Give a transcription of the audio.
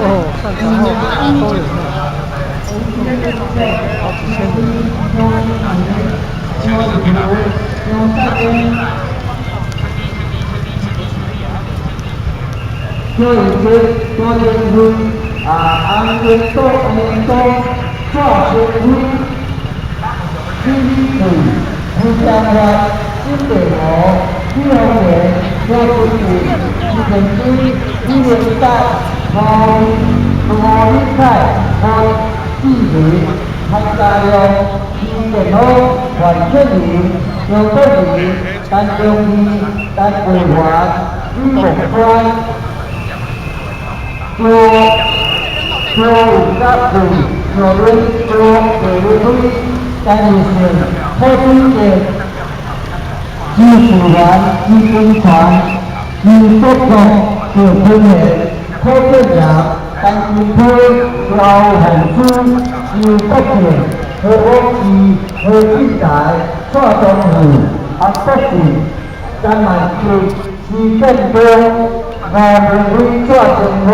哦，散场後好多人啊，好幾千人。邱永杰、郭建辉、啊，安建东、安建东、蔡先辉、李李贵、胡江华、金德豪、李宏源、郭俊伟、李建军、李连达、吴吴李凯、吴志伟、潘家良、李建豪、范建林、张国荣、陈忠义、陈桂华、李梦川。郭郭家贵、罗瑞郭谢瑞辉、陈义成、柯俊杰、朱世元、朱金泉、朱国国、赵坤贤、柯建良、陈金辉、刘宏珠、刘国庆、何国志、何俊才、蔡东富、洪国志、张万志、徐建波、吴明辉、蔡正波。